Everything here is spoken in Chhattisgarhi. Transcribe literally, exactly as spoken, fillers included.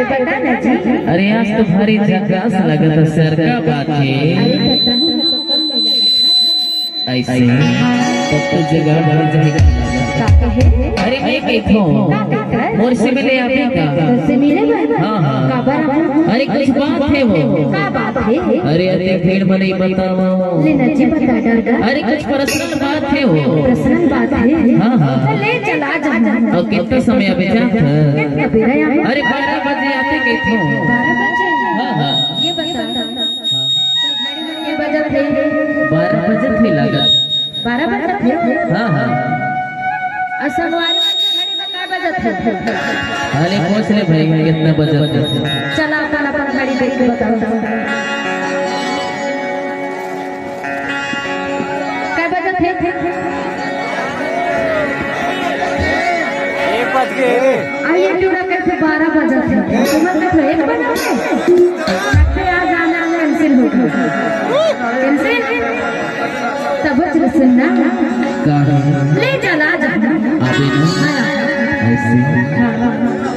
बता ना जी। अरे, आज तो भारी झकास लगत हे सर, का बात हे? अरे, बताओ ना, तो कब मिला? ऐसे तब तो जगह बढ़ जाही। का कहे? अरे, मैं कहत हूँ, का कहत? मोर से मिले आबे का? तो से मिले बर? हाँ, हाँ। काबर आबो? अरे, कुछ बात हे वो। का बात हे? अरे, अतेक भीड़ में नहीं बताओ। ले ना जी, बता डर डर। अरे, कुछ पर्सनल बात हे वो। पर्सनल बात हे? हाँ, हाँ। तो ले चला जा। अउ कितना समय अभी जात हे? कितना बेरा हे? अरे, बारह बजे आते कहत हूँ। बारह बजे? हाँ, हाँ। ये बता। हाँ। ये बजत हे? बारह बजत हे लागत। बारह बजत हे? हाँ, हाँ। अउ संगवारी के घड़ी में का बजत हे? अरे, पूछ ले भाई, कितना बजत हे? चला, अपन, अपन घड़ी देख के बताओ। का बजत हे? एक बज गए रे। अउ ये टूरा कहिथे बारह बजत हे। तुमन कहिथे एक बजत हे? लगथे आज आना cancel हो गया। Cancel? तब चल सुनना। का हे? ले चला जा। अबे ना। हाँ। ऐसे। हाँ, हाँ, हाँ।